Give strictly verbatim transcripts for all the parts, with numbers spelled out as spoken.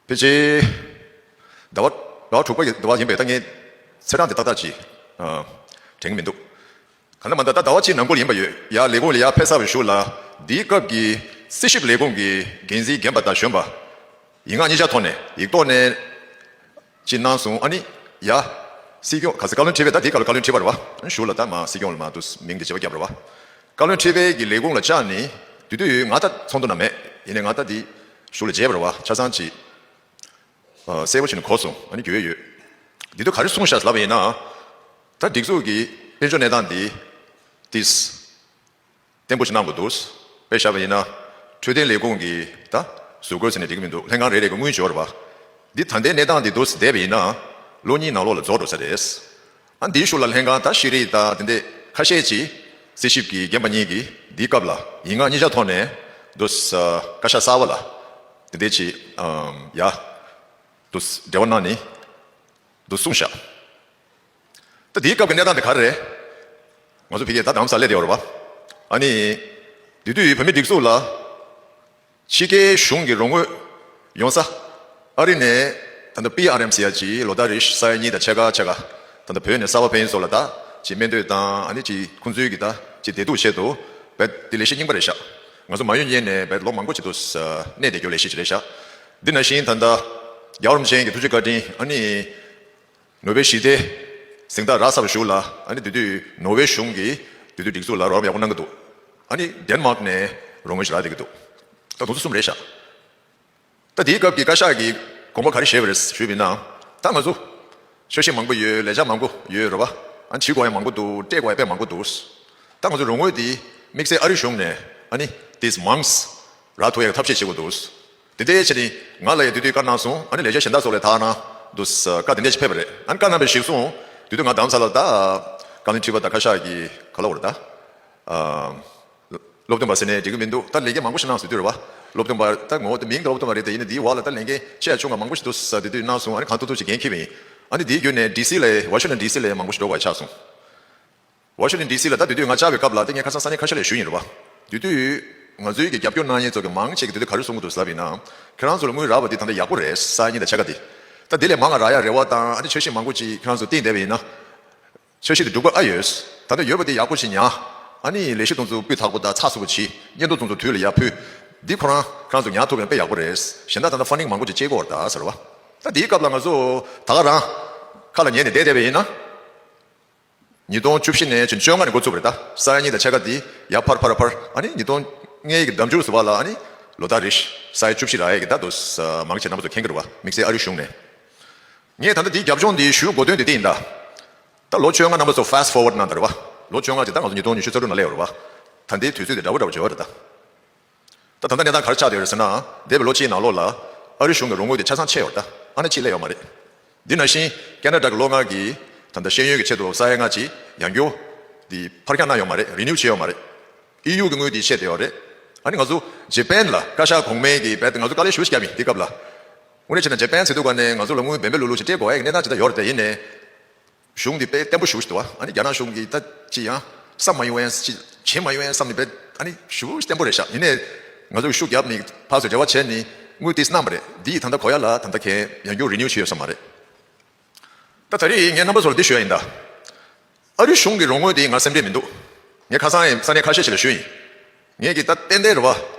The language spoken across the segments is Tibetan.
ཕལ་ཆེར་ཟླ་བ་ཟླ་བ་དྲུག་པ་ཡི་ཟླ་བ་ཡིན་པས། ད་ངས་ཚེས་གྲངས་དེ་ཏག་ཏག་ཅིག་ཨ་དྲན་གྱི་མི་འདུག་གང་ལྟར་མ་ད་ད་ཟླ་བ་གཅིག་ནང་འཁོད་ཡིན་པ་ཡོད། ཡར་ལས་ཁུངས་ལ་ཡར་ཕེབས་ཚར་བའི་གཞུག་ལ། འདིའི་སྐབས་ཀྱི་རྩིས་ཞིབ་ལས་ཁུངས་ཀྱི་འགན་འཛིན་རྒན་པ་དང་གཞོན་པ། ཡིག་ངག་གཉིས་ཆ་ཐོག་ནས་ཡིག་ཐོག་ནས་ཅིག་གནང་སོང་། ཨ་ནི་ཡ། སྲིད་སྐྱོང་ག་ས་བཀའ་བློན་ཁྲི་པས་ད་དེའི་སྐབས་ལ་བཀའ་བློན་ཁྲི་པ་རེད་བ། གཞུག་ལ་ད་མ་སྲིད་སྐྱོང་ལ་མ་དུ་མིང་དེ་བརྗེ་བ་བརྒྱབ་རེད་བ། བཀའ་བློན་ཁྲི་པའི་གི་ལས་ཁུངས་ལ་བཅར་ནི། དེ་དུས་ང་ད་ཚོགས་འདུ་ནང་མེད། ཡིན་ནའི་ང་ད་དེ་གཞུག་ལ་མཇལ་བ་རེད་བ། ཆ་ཚང་ཅིག་ཨ་གསལ་པོ་བྱས་ནས་གོ་སོང་། ཨ་ནི་རྒྱུས་ཡོད་ཡོད། དེ་དུས་ག་རེ་གསུངས་ཤག་ལབ་པ་ཡིན་ན། ད་སྒྲིག་འཛུགས་ཀྱི་དཔལ་འབྱོར་གནས་སྟངས་འདི་ཏིས་བརྟན་པོ་ཞིག་གནང་དགོས་འདུག་དཔེ་བཞག་པ་ཡིན་ན། འཕྲོད་བསྟེན་ལས་ཁུངས་ཀྱི་ད་བཟོ་བཀོད་ཟེར་ནས་འགྲིག་གི་མི་འདུག་ལྷན་ཁང་རེ་རེ་གི་དངུལ་འབྱོར་བ། འདི་ད་ལྟའི་གནས་སྟངས་འདི་འདུག་བསྡད་པ་ཡིན་ན། ལོ་གཉིས་ནང་ལོགས་ལ་རྫོགས་འགྲོ་ས་རེད། ཨ་འདིའི་གཞུག་ལ་ལྷན་ཁང་ད་ཤེས་རིག་དང་དེ་འདྲས་ཁ་ཤས་ཀྱིས་རྩིས་ཞིབ་ཀྱི་རྒན་པ་གཉིས་ཀྱིས་འདིའི་སྐབས་ལ་ཡིག་ངག་གཉིས་ཆ་ཐོག་ནས་འདུག་བཀའ་ཤག་གསར་པ་ལ་དེ་འདྲས་ཀྱིས་ཡ་འདུག་འབྲེལ་བ་གནང་ནས་འདུག་གསུངས་ཤག་ད་དེའི་སྐབས་ཀྱི་གནས་སྟངས་དེ་ག་རེ་རེད། ང་ཚོ་ཕ་གིར་ད་དམ་ས་སླེབས་བསྡད་ཡོད་རེད་བ། ཨ་ནི། དེ་དུས་བོད་མི་སྒྲིག་འཛུགས་ལ་ཕྱི་རྒྱལ་གཞུང་གི་རོགས་དངུལ་ཡོང་ས། ཨ་རི་ནས་ད་ལྟ་པི་ཨར་ཨེམ་ཟེར་ཡ་ཅིག་ལོ་ལྟར་རེ་ས་ཡ་གཉིས་དང་ཕྱེད་ཀ་ཕྱེད་ཀ་ད་ལྟ་བོད་ནས་གསར་པ་ཕེབས་མཁན་ཚོ་ལ་ད་ཅིག་སྨན་དོན་དང་། ཨ་ནི་ཅིག་ཁོང་ཚོའི་གི་ད་ཅིག་བདེ་སྡུག་ཆེད་དུ་བས་དེ་ལས་གཞི་རྙིང་པ་རེད་ཤག་ང་ཚོ་མ་ཡོང་ཉན་ནས་བས་ལོ་མང་པོ་ཅིག་ཏུ་གནས་བསྡད་རྒྱུ་ལས་གཞི་ཅིག་རེད་ཤག་འདི་ནང་བཞིན་ད་ལྟ་རྒྱལ་བ་རིན་པོ་ཆེ་གི་ཐུགས་རྗེ་བཀའ་དྲིན། ཨ་ནི། ནོ་བེལ་ཞི་བདེ་གཟེངས་རྟགས་རག་ཚར་བའི་གཞུག་ལ། ཨ་ནི་དེ་དུས་ནོར་ཝེ་གཞུང་གིས་དེ་དུས་སྒྲིག་འཛུགས་ལ་རོགས་རམ་ཡག་པོ་གནང་གི་འདུག་ཨ་ནི་ཌེན་མཱག་ནས་རོགས་དངུལ་ཞིག་རག་བསྡད་ཀྱི་འདུག་ད་དུང་ཚོ་གསུམ་རེད་ཤག་ད་དེའི་སྐབས་ཀྱི་བཀའ་ཤག་གིས་དགོངས་པ་ག་རེ་བཞེས་པ་རེད་ཞུས་པ་ཡིན་ན། ད་ང་ཚོ་འཆར་གཞི་མང་པོ་ཡོད། ལས་འཆར་མང་པོ་ཡོད་རེད་བ། ཨ་ནི་བྱེད་དགོས་ཡ་མང་པོ་འདུག་སྤྲད་དགོས་ཡ་དཔེ་མང་པོ་འདུག་ད་ང་ཚོ་རོགས་དངུལ་དེ་དམིགས་བསལ་ཨ་རི་གཞུང་ནས་ཨ་ནི་དེས་མང་རག་ཐུབ་ཡ་གི་ཐབས་ཤེས་བྱེད་དགོས་འདུག་དེ་འདྲའི་ཆ་ནི་ང་ལ་ཡང་དེ་དུས་བཀའ་གནང་སོང་། ཨ་ནི་ལས་བྱེད་གཞན་དག་སོགས་ལ་ད་གནང་འདུག་བཀའ་དེ་འདྲ་ཞིག་ཕེབས་པ་རེད། ཨ་ནི་བཀའ་གནང་བའི་གཞིར་བཟུང་དེ་དུས་ང་རྡ་རམ་ས་ལ་ད་བཀའ་བློན་ཁྲི་པ་དང་བཀའ་ཤག་གི་ག་ལབ་དགོས་རེད་ད། ཨ་སློབ་སྟོན་པ་ཟེར་ནས་འགྲིག་གི་མི་འདུག་ད་ལས་འགན་མང་པོ་ཞིག་གནང་ཟེར་དུས་རེད་བ། སློབ་སྟོན་པ་ད་ངོ་བོ་དེ་མིང་དེ་སློབ་སྟོན་པ་རེད་དེ། ཡིན་ན་དེའི་འོག་ལ་ད་ལས་འགན་ཆེ་ཡ་ཆུང་ཡ་མང་པོ་ཞིག་འདུག་ཟེར་དེ་དུས་གནང་སོང་། ཨ་ནི་གང་ཐུབ་ཐུབ་ཅིག་འགན་འཁྱེར་བ་ཡིན། ཨ་ནི་དེའི་བརྒྱུད་ནས་ཌི་སི་ལ་ཝ་ཤིང་ཊོན་ཌི་སི་ལ་མང་པོ་ཞིག་འགྲོ་དགོས་ཆགས་སོང་། ཝ་ཤིང་ཊོན་ཌི་སི་ལ་ད་དེ་དུས་ང་བཅར་བའི་སྐབས་ལ་དེ་ངས་ཁ་སང་ས་གནས་ཁ་ཤས་ལ་ཞུས་ཡིན་རེད་བ། དེ་དུས་ང་ཚོའི་གི་རྒྱབ་སྐྱོར་གནང་མཁན་ཚོ་གི་མང་ཆེ་གི་དེ་དུས་ག་རེ་གསུང་གི་འདུག་ཟེར་ལབ་ཡིན་ན། ཁྱེད་རང་ཚོ་ལ་དངུལ་རག་པ་དེ་ད་ལྟ་ཡག་པོ་རེད། ས་ཡ་གཉིས་དང་ཕྱེད་ཀ་དེ། ད་དེ་ལས་མང་བ་རག་ཡ་རེ་བ་དང་། ཨ་ནི་འཆར་གཞི་མང་པོ་ཅིག་ཁྱེད་རང་ཚོ་བཏིང་བསྡད་པ་ཡིན་ན། འཆར་གཞི་དེ་འགྲུབ་པ་ཨ་ཡོད། ད་ལྟ་ཡོད་པ་དེ་ཡག་པོ་ཞིག་ཉར། ཨ་ནི་ལས་གཞི་དེ་ཚོ་སྤུས་དག་པོ་དང་ཚགས་ཚུད་པོ་བྱེད། སྙན་ཐོ་དེ་ཚོ་དུས་ལ་ཡར་ཕུལ། འདི་ཁོ་རང་ཁྱེད་རང་ཚོ་ཉར་ཐུབ་ཡ་དཔེ་ཡག་པོ་རེད། གཞན་དག་ད་ལྟ་ཕན་ཌིང་མང་པོ་ཅིག་བྱེད་དགོས་རེད་ད་ཟེར་བ། ད་དེའི་སྐབས་ལ་ང་ཚོ་ད་ག་རང་ཁ་ལ་ཉན་ནས་བསྡད་བསྡད་པ་ཡིན་ན། ཉིས་སྟོང་བཅུ་བཞི་ནས་བཅུ་བཅོ་ལྔ་ནས་འགོ་ཚུགས་པ་རེད་ད། ས་ཡ་གཉིས་དང་ཕྱེད་ཀ་དེ་ཡར་འཕར་འཕར་འཕར། ཨ་ནི་ཉིས་སྟོང་ལྔའི་གི་ཟླ་མཇུག་ཟེར་བ་ལ། ཨ་ནི་ལོ་ལྟར་རེ་ས་ཡ་བཅུ་བཞི་རག་ཡ་གི་ད་དུ་མང་ཆེ་རྣམ་པ་ཚོ་མཁྱེན་གྱི་རེད་བ། དམིགས་བསལ་ཨ་རི་གཞུང་ནས། ངས་ད་ལྟ་དེའི་རྒྱབ་ལྗོངས་དེ་ཞུ་དགོས་དོན་དེ་དེ་ཡིན་ད། ད་ལོ་བཅོ་ལྔ་རྣམ་པ་ཚོ་ཕ་སི་ཊི་ཕོར་ཝར་ཌི་གནང་དང་རེད་བ། ལོ་བཅོ་ལྔ་ཅིག་ད་ང་ཚོ་ཉིས་སྟོང་ཉི་ཤུ་རྩ་དྲུག་ནང་སླེབས་ཡོད་རེད་བ། ད་ལྟའི་དུས་ཚོད་དེ་འདྲ་བོ་འདྲ་བོ་བྱེད་ཀྱི་ཡོད་རེད་ད། ད་ད་ལྟ་གནས་སྟངས་ག་རེ་ཆགས་བསྡད་ཡོད་རེད་ཟེར་ན། འདས་པའི་ལོ་གཅིག་ནང་ལོགས་ལ་ཨ་རི་གཞུང་གི་རོགས་དངུལ་དེ་ཆ་ཚང་ཆད་ཡོད་རེད་ད། ཨ་ནི་ཅིག་སླེབས་ཡོད་མ་རེད། འདི་ནང་བཞིན་ཁེ་ན་ཌ་གི་སློབ་མ་གིས་ད་ལྟ་ཤེས་ཡོན་གྱི་ཆེད་དུ་ས་ཡ་ལྔ་ཅིག་ཡང་བསྐྱར་དེ་ཕར་འགྱངས་གནང་ཡོད་མ་རེད། རི་ནིའུ་བྱས་ཡོད་མ་རེད། ཨི་ཡུ་གི་དངུལ་དེ་ཆད་བསྡད་ཡོད་རེད། ཨ་ནི་ང་ཚོ་ཇེ་པན་ལ་བཀའ་ཤག་གོང་མའི་གི་རྦད་དེ་ང་ཚོ་དཀའ་ལས་ཞེ་པོ་ཞིག་བརྒྱབ་ཡིན་དེ་སྐབས་ལ། དངོས་གནས་བྱས་ན་ཇེ་པན་ཟེར་དུས་ག་ནས་ང་ཚོ་ལ་དངུལ་འབེལ་འབེལ་ལུག་ལུག་ཅིག་སྤྲད་དགོས་ཡ་གི་གནས་སྟངས་ཅིག་ད་ཡོད་རེད་དེ། ཡིན་ནའི་གཞུང་འདི་དཔེ་བརྟན་པོ་ཞེ་པོ་ཞིག་འདུག་བ། ཨ་ནི་རྒྱ་ནག་གཞུང་གིས་ད་ཅི་ཡང་བསམ་མ་ཡོང་ཡ་ཅིག་བྱེད་མ་ཡོང་ཡ་བསམ་ནས་དཔེ་ཨ་ནི་ཞེ་པོ་བརྟན་པོ་རེད་ཤག་ཡིན་ནའི་ང་ཚོ་གི་ཤུགས་བརྒྱབ་ནས་ཕར་ཚུར་འབྲེལ་བ་བྱས་ནས་དངུལ་ཏིས་གནང་བ་རེད། འདི་ཡིས་ད་ལྟ་གོ་ཡ་ལ་ད་ལྟ་གས་ཡང་བསྐྱར་རི་ནིའུ་བྱས་ཡོད་ས་མ་རེད། ད་ད་རེས་ངས་རྣམ་པ་ཚོར་འདི་ཞུ་ཡ་ཡིན་ད། ཨ་རི་གཞུང་གི་རོགས་དངུལ་དེ་ང་སེམས་ཁྲལ་མི་འདུག་ངས་ཁ་སང་ཡང་ས་གནས་ཁ་ཤས་ཤིག་ལ་ཞུས་ཡིན། ངས་ཀྱི་ད་ཏན་ཏན་རེད་བ།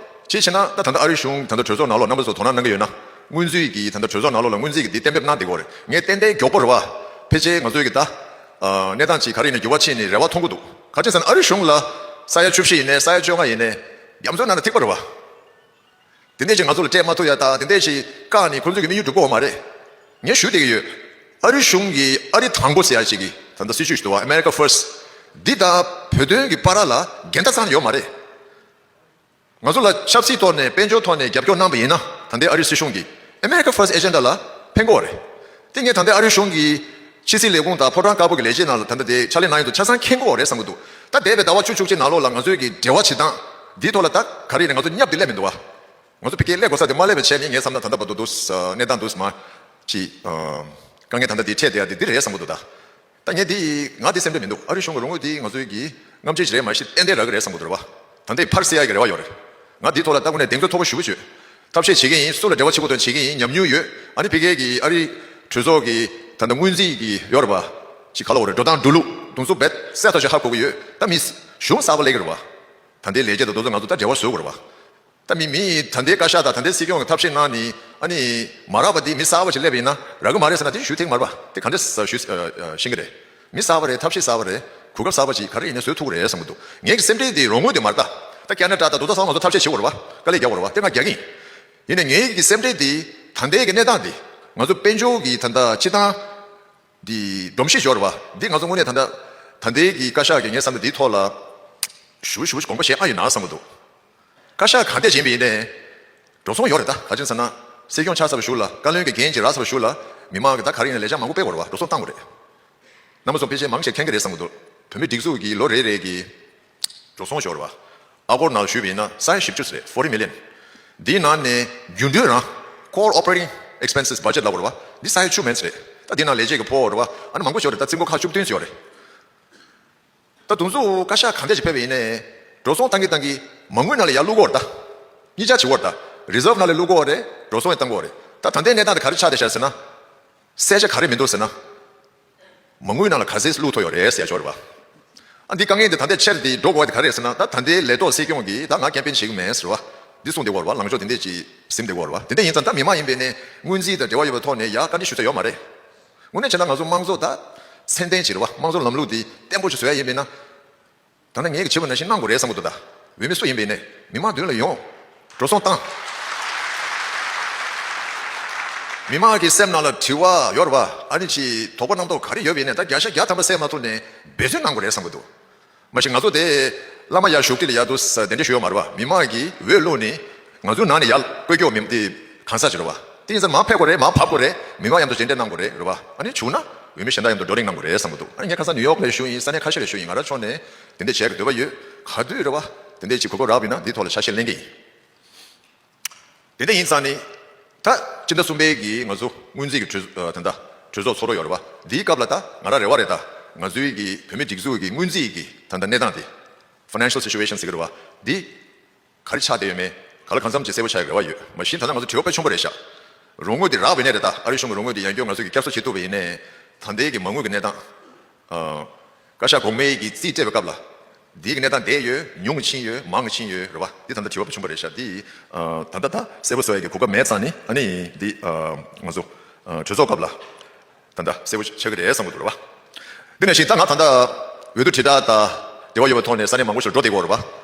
ཅིའི་ཕྱིར་ན་ད་ད་ལྟ་ཨ་རི་གཞུང་ད་ལྟ་གྲོས་ཚོགས་ནང་ལོགས་རྣམ་པ་ཚོ་དོ་སྣང་གནང་གི་ཡོད་ན། སྔོན་རྩིས་ཀྱི་ད་ལྟ་གྲོས་ཚོགས་ནང་ལོགས་ལ་སྔོན་རྩིས་ཀྱི་འདི་གཏན་འབེབས་གནང་བསྡད་ཀྱི་ཡོད་རེད། ངས་ཏན་ཏན་མགྱོགས་པོ་རེད་བ། ཕལ་ཆེར་ང་ཚོའི་གི་ད་གནས་སྟངས་ཅིག་ག་རེ་ཡིན་ན་འགྱུར་བ་ཕྱིན་ནས་རེ་བ་མཐོང་གི་འདུག་ག་ཅི་ཟེར་ན་ཨ་རི་གཞུང་ལ་ས་ཡ་བཅུ་བཞི་ཡིན་ནའི་ས་ཡ་བཅོ་ལྔ་ཡིན་ནའི་རྒྱ་མཚོའི་ནང་ན་ཐིགས་པ་རེད་བ། དེ་འདྲས་ཅིག་ང་ཚོ་ལ་སྤྲད་མ་ཐུབ་ཡ་དང་དེ་འདྲས་ཞིག་བཀག་ནས་ཁོང་ཚོ་གི་དམིགས་ཡུལ་འགྲུབ་ཀྱི་ཡོད་མ་རེད། ངས་ཞུ་བསྡད་ཀྱི་ཡོད། ཨ་རི་གཞུང་གིས་ཨ་རི་དང་པོ་ཟེར་ཡ་ཞིག་གི་ད་ལྟ་སྲིད་ཇུས་ཞིག་འདུག་བ། America First། འདི་དང་བོད་དོན་གྱི་བར་ལ་འགལ་ཟླ་རྩ་ནས་ཡོད་མ་རེད། ང་ཚོ་ལ་ཆབ་སྲིད་ཐོག་ནས་དཔལ་འབྱོར་ཐོག་ནས་རྒྱབ་སྐྱོར་གནང་པ་ཡིན་ན། ད་ལྟའི་ཨ་རི་སྲིད་གཞུང་གིས་America First Agenda ལ་ཕན་གྱི་ཡོད་རེད། དེ་ངས་ད་ལྟའི་ཨ་རི་གཞུང་གི་ཕྱི་སྲིད་ལས་ཁུངས་དང་ཕོ་བྲང་དཀར་པོ་གི་ལས་བྱེད་ནང་ལ་ད་ལྟ་དེ་ཕྱག་ལས་གནང་ཡོད་དུས་ཆ་ཚང་མཁྱེན་གྱི་ཡོད་རེད་བསམ་གྱི་འདུག་ད་འདས་པའི་ཟླ་བ་བཅུ་བཅུ་གཅིག་ནང་ལོགས་ལ་ང་ཚོའི་གི་འབྲེལ་བ་བྱེད་སྟངས་འདིའི་ཐོག་ལ་ད་ག་རེ་ཡིན་ན་ང་ཚོ་བསྙབས་ཏེ་སླེབས་མི་འདུག་བ། ང་ཚོ་ཕ་གིར་སླེབས་དགོས་ས་དེ་མ་སླེབས་པ་བྱས་ནས་ངས་བསམ་ན་ད་ལྟ་བར་དུ་འདུག་གནས་སྟངས་འདུག་མ་ཅིག་དཀའ་ངལ་ད་ལྟ་འདི་འཕྲད་བསྡད་ཡ་འདི་འདི་རེད་བསམ་གྱི་འདུག་ད་ད་ངས་འདི་ང་འདི་སེམས་ཁྲལ་མི་འདུག་ཨ་རི་གཞུང་གི་རོགས་དངུལ་འདི་ང་ཚོའི་གི་རྔམ་བརྗིད་ཅིག་རེད། མ་གཞི་ཏན་ཏན་རག་གི་རེད་བསམ་གྱི་འདུག་རེད་བ། ད་འདི་ཕར་སེལ་ཡ་གི་རེ་བ་ཡོད་རེད། ང་འདིའི་ཐོག་ལ་ད་དངོས་གནས་གདེང་ཚོད་མཐོ་པོ་ཞེ་པོ་ཅིག་ ཐབས་ཤེས་བྱེད་ཀྱི་ཡིན། སུ་ལ་འབྲེལ་བ་ཆེ་པོ་དང་བྱེད་ཀྱི་ཡིན། ཉམས་མྱོང་ཡོད། ཨ་ནི་ཕ་གི་གི་ཨ་རི་གྲོས་ཚོགས་ཀྱི་ད་ལྟ་སྔོན་རྩིས་ཀྱི་ཡོད་རེད་པ། ཅིག་ག་ལ་འོ་རེད། འགྲོ་སྟངས་འགྲོ་ལུགས་དེ་ཚོ་རྦད་གསལ་ཐག་ཆོད་ཧ་གོ་གི་ཡོད། ད་མི་གཞུང་གསར་པ་སླེབས་ཀྱི་རེད་པ། ད་ལྟའི་ལས་བྱེད་དང་དེ་ཚོ་ང་ཚོ་ད་འབྲེལ་བ་བཟོ་དགོས་རེད་པ། ད་མི་མི་ད་ལྟའི་བཀའ་ཤག་དང་ད་ལྟའི་སྲིད་སྐྱོང་གི་ཐབས་ཤེས་གནང་ནི་ཨ་ནི་མ་རག་པ་དེ་མི་གསར་པ་ཞིག་སླེབས་པ་ཡིན་ན་རག་གི་མ་རེད་ཟེར་ན་དེ་ཞུ་ཐེངས་མ་རེད་པ། དེ་ག་འདྲ་ཞུ་ཤེས་ཀྱི་རེད། མི་གསར་པ་རེད། ཐབས་ཤེས་གསར་པ་རེད། གོ་སྐབས་གསར་པ་ཅིག་ག་རེ་ཡིན་ན་བཟོ་ཐུབ་ཀྱི་རེད་བསམ་གྱི་འདུག་ངེད་ཀྱི་སེམས་ཁྲལ་དེ་རོགས་དངུལ་དེ་མ་རེད་ད། ད་སྐྱ་ནག་དྲ་ད་དུ་ད་སང་ང་ཚོ་ཐབས་ཤེས་བྱེད་དགོས་རེད་པ། དཀའ་ལས་རྒྱག་དགོས་རེད་པ། དེ་ང་རྒྱག་གི་ཡིན། ཡིན་ནའི་ངེད་ཀྱི་སེམས་ཁྲལ་དེ་ད་ལྟའི་གི་གནས་སྟངས་དེ་ང་ཚོ་དཔལ་འབྱོར་གྱི་ད་ལྟ་སྤྱི་བཏང་འདི་སྒྲོམ་གཞི་འབྱོར་བ་འདི་ང་ཚོ་དངོས་གནས་ད་ལྟ་ད་ལྟའི་གི་བཀའ་ཤག་གི་ངའི་བསམ་ཚུལ་འདིའི་ཐོག་ལ་ཞུ་ཞུ་དགོངས་པ་བཞེས་ཨ་ཡོད་ན་བསམ་གྱི་འདུག་བཀའ་ཤག་གང་ཐད་ཕྱིན་པ་ཡིན་ནའི་འགྲོ་སོང་ཡོད་རེད་ད། ག་ཅི་ཟེར་ན་སྲིད་སྐྱོང་ཆགས་ཚར་བའི་གཞུག་ལ་བཀའ་བློན་གྱི་འགན་ཅིག་རག་ཚར་བའི་གཞུག་ལ་མི་མང་གི་ད་ག་རེ་ཡིན་ན་ལས་འཆར་མང་པོ་སྤེལ་དགོས་རེད་པ། འགྲོ་སོང་བཏང་དགོས་རེད། རྣམ་པ་ཚོ་ཕལ་ཆེར་མང་ཆེ་མཁྱེན་གྱི་རེད་བསམ་གྱི་འདུག་བོད་མི་སྒྲིག་འཛུགས་ཀྱི་ལོ་རེ་རེ་གི་འགྲོ་སོང་ཤོར་བ། ཨ་སྒོར་ནང་ཞུས་པ་ཡིན་ན་ས་ཡ་བཞི་བཅུ་ཙམ་རེད། forty million། འདིའི་ནང་ནས་རྒྱུན་སྤྲོད་རང་core operating expenses budget ལབ་དགོས་རེད་པ། འདི་ས་ཡ་བཅུ་མན་ཙམ་རེད། ད་འདི་ནང་ལས་བྱེད་ཀྱི་ཕོགས་རེད་པ། ཨ་ནི་མང་པོ་ཤོར་རེད། ད་རྩིས་འགོ་ཁག་བཅུ་བདུན་ཙམ་ཡོད་རེད། ད་དུང་ཚོ་བཀའ་ཤག་གང་ཐད་ཅིག་ཕེབས་པ་ཡིན་ནའི་འགྲོ་སོང་བཏང་གི་བཏང་གི་མ་དངུལ་ནང་ལ་ཡར་བླུག་གི་ཡོད་རེད་ད། གཉིས་ཆ་བྱེད་ཀྱི་ཡོད་རེད་ད། རི་ཛརབ་ནང་ལ་བླུག་གི་ཡོད་རེད། འགྲོ་སོང་ཡང་བཏང་གི་ཡོད་རེད། ད་ད་ལྟའི་གནས་སྟངས་དེ་ག་རེ་ཆགས་བསྡད་ཤག་ཟེར་ན། གསལ་ཆ་ག་རེ་མི་འདུག་ཟེར་ན། མ་དངུལ་ནང་ལ་ག་ཚད་བླུགས་ཐུབ་ཡོད་རེད་ཟེར་ཡ་ཅིག་ཡོད་རེད་པ། ཨ་འདི་དཀའ་ངལ་འདི་ད་ལྟའི་ཆེར་འདི་འགྲོ་དགོས་པ་དེ་ག་རེ་རེད་ཟེར་ན། ད་ད་ལྟའི་ལས་ཐོག་སྲིད་སྐྱོང་གིས་ད་ང་ཀེམ་པེན་བྱེད་ཀྱི་མེད་ཟེར་བ་འདི་གསུངས་བསྡད་ཡོད་རེད་པ། ལངས་ཕྱོགས་དེ་འདྲས་ཅིག་ཟིན་བསྡད་ཡོད་རེད་པ། དེ་འདྲ་ཡིན་ཙང་ད་མི་མང་ཡིན་པས་ནས་སྔོན་རྩིས་དང་འབྲེལ་བ་ཡོད་པའི་ཐོག་ནས་ཡར་བཀའ་འདྲི་ཞུ་ས་ཡོད་མ་རེད། དངོས་གནས་བྱས་ན་ང་ཚོ་དམངས་གཙོ་ད་ཚད་ལྡན་ཅིག་རེད་པ། དམངས་གཙོ་ལམ་ལུགས་འདི་བརྟན་པོ་ཅིག་བཟོ་ཡ་ཡིན་པས་ན། ད་ནི་ངས་ཀྱི་བྱེད་པ་ནང་བཞིན་གནང་དགོས་རེད་བསམ་གྱི་འདུག་ད་འོས་མི་སུ་ཡིན་པ་ཡིན་ནའི་མི་མང་མདུན་ལ་ཡོང་། འགྲོ་སོང་བཏང་། མི་མང་གི་སེམས་ནང་ལ་དྲི་བ་ཡོད་རེད་པ། ཨ་ནི་ཅིག་དོགས་པ་རྣམ་རྟོག་ག་རེ་ཡོད་པ་ཡིན་ནའི་ད་བརྒྱ་ཆ་བརྒྱ་ཐམ་པ་སེལ་མ་ཐུབ་ནའི་འབད་བརྩོན་གནང་དགོས་རེད་བསམ་གྱི་འདུག་མ་གཞི་ང་ཚོ་དེ་བླ་མ་ཡར་བཞུགས་ཁྲི་ལ་ཡར་དུ་ས་དེ་འདྲ་ཞུ་ཡོད་མ་རེད་པ། མི་མང་གིས་འོས་བླུགས་ནས་ང་ཚོའི་ནང་ནས་ཡར་བསྐོས་སྐྱོག་མི་དེ་གང་ཟག་ཅིག་རེད་པ། དེ་ཡིན་ཙང་མར་ཕེབས་དགོས་རེད། མར་བབས་དགོས་རེད། མི་མང་མཉམ་དུ་མཇལ་འཕྲད་གནང་དགོས་རེད། རེད་པ། ཨ་ནི་བྱུང་ན་འོས་མི་གཞན་དག་མཉམ་དུ་བགྲོ་གླེང་གནང་དགོས་རེད་བསམ་གྱི་འདུག་ཨ་ནི་ངས་ཁ་སང་ནིའུ་ཡོག་ལ་བཞུགས་ཡིན། ས་གནས་ཁ་ཤས་ལ་བཞུགས་ཡིན། ང་རང་ཕྱོགས་ནས་དེ་འདྲ་བྱས་པའི་འདོད་པ་ཡོད། ག་དུས་རེད་པ། དེ་འདྲ་ཅིག་གོ་སྐབས་རག་པ་ཡིན་ན་འདིའི་ཐོག་ལ་ཆ་ཤས་ལེན་གྱི་ཡིན། དེ་འདྲ་ཡིན་ཙང་ནི། ད་སྤྱི་ཟླ་གསུམ་པའི་གི་ང་ཚོ་སྔོན་རྩིས་ཀྱི་གྲོས་ཨ་ད་ལྟ་གྲོས་ཚོགས་ཚོགས་རོགས་ཡོད་རེད་པ། འདིའི་སྐབས་ལ་ད་ང་རང་རེ་བ་རེད། ད་ང་ཚོའི་གི་བོད་མི་སྒྲིག་འཛུགས་ཀྱི་སྔོན་རྩིས་ཀྱི་ད་ལྟ་གནས་སྟངས་དེ། ཕ་ནན་ཤལ་སི་ཊུ་ཨེ་ཤན་ཟེར་གི་རེད་པ། འདི་ག་རེ་ཆགས་བསྡད་ཡོད་མེད་ག་ལ་གང་འཚམ་ཅིག་གསལ་པོ་ཆགས་ཡག་རེ་བ་ཡོད། མ་གཞི་ད་ལྟ་ང་ཚོ་དྲི་བ་དཔེ་ཆེན་པོ་རེད་ཤག་རོགས་དངུལ་དེ་རག་པ་ཡིན་ནའི་རེད། ད་ཨ་རི་གཞུང་གི་རོགས་དངུལ་དེ་ཡང་བསྐྱར་ང་ཚོས་ཀྱི་བསྐྱར་གསོ་བྱེད་ཐུབ་པ་ཡིན་ནའི་ད་ལྟའི་གི་མ་དངུལ་གི་གནས་སྟངས། ཨ། བཀའ་ཤག་གོང་མའི་གི་རྩིས་སྤྲད་པའི་སྐབས་ལ། འདིའི་གི་གནས་སྟངས་བསྡད་ཡོད། ཉུང་ཕྱིན་ཡོད། མང་ཕྱིན་ཡོད། རེད་པ། འདི་ད་ལྟ་དྲི་བ་ཆེན་པོ་རེད་ཤག་འདི། ཨ། ད་ལྟ་ད་གསལ་པོ་བཟོ་ཡ་གི་གོ་སྐབས་མེད་ཙང་ནི་ཨ་ནི་འདི། ཨ། ང་ཚོ། ཨ། གྲོས་ཚོགས་སྐབས་ལ། ད་ལྟ་གསལ་པོ་ཆགས་ཀྱི་རེད་བསམ་གྱི་འདུག་རེད་པ། འདི་ནང་བཞིན་ད་ང་ད་ལྟ་འོས་བསྡུ་དྲིལ་བསྒྲགས་དང་འབྲེལ་བ་ཡོད་པའི་ཐོག་ནས་ས་གནས་མང་པོ་ཞིག་འགྲོ་བསྡད་ཀྱི་ཡོད་རེད་པ།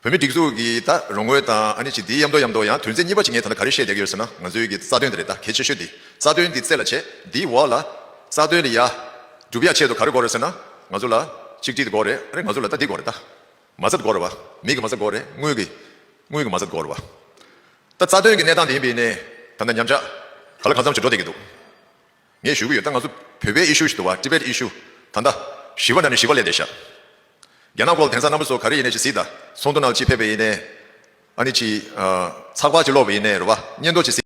བོད་མི་སྒྲིག་འཛུགས་ཀྱི་ད་རོགས་དངུལ་དང་ཨ་ནི་ཅིག་འདིའི་མཉམ་དུ་མཉམ་དུ་ཡང་དོན་ཚན་གཉིས་པ་ཅིག་ངས་ད་ལྟ་ག་རེ་བཤད་བསྡད་ཀྱི་ཡོད་ཟེར་ན། ང་ཚོའི་གི་རྩ་དོན་དེ་རེད། ད་གལ་ཆེ་ཤོས་འདི་རྩ་དོན་འདི་རྩད་ལ་བྱས། འདིའི་འོག་ལ་རྩ་དོན་ལ་ཡ་སྒྲུབ་ཡ་ཆེད་དུ་ག་རེ་དགོས་རེད་ཟེར་ན། ང་ཚོ་ལ་ཆིག་སྒྲིལ་དེ་དགོས་རེད། ཨ་ནི་ང་ཚོ་ལ་ད་འདི་དགོས་རེད། ད་མ་རྩ་དགོས་རེད་པ། མི་གི་མ་རྩ་དགོས་རེད། དངུལ་གི་དངུལ་གི་མ་རྩ་དགོས་རེད་པ། ད་རྩ་དོན་གི་གནས་སྟངས་དེ་ཡིན་པ་ཡིན་ནའི་ད་ལྟ་ཉམས་ཆག་ག་ལ་གང་འཚམ་ཞིག་འགྲོ་བསྡད་ཀྱི་འདུག་ངས་ཞུ་གི་ཡོད། ད་ང་ཚོ་བོད་པའི་ཨི་ཤུ་ཞིག་འདུག་པ། ཊི་བེཊ་ཨི་ཤུ། ད་ལྟ་བཞི་པ་ནང་ནས་བཞི་པ་སླེབས་བསྡད་ཤག་རྒྱ་ནག་སྐོར་ལ་དེང་སང་རྣམ་པ་ཚོ་ག་རེ་ཡིན་ནའི་ཅིག་གཟིགས་དང་། ཚོགས་འདུ་ནང་ཅིག་ཕེབས་པ་ཡིན་ནའི། ཨ་ནི་ཅིག་ཨ། ཚགས་པར་ཅིག་ཀློག་པ་ཡིན་ནའི་རེད་པ། སྙན་ཐོ་ཅིག་གཟིགས།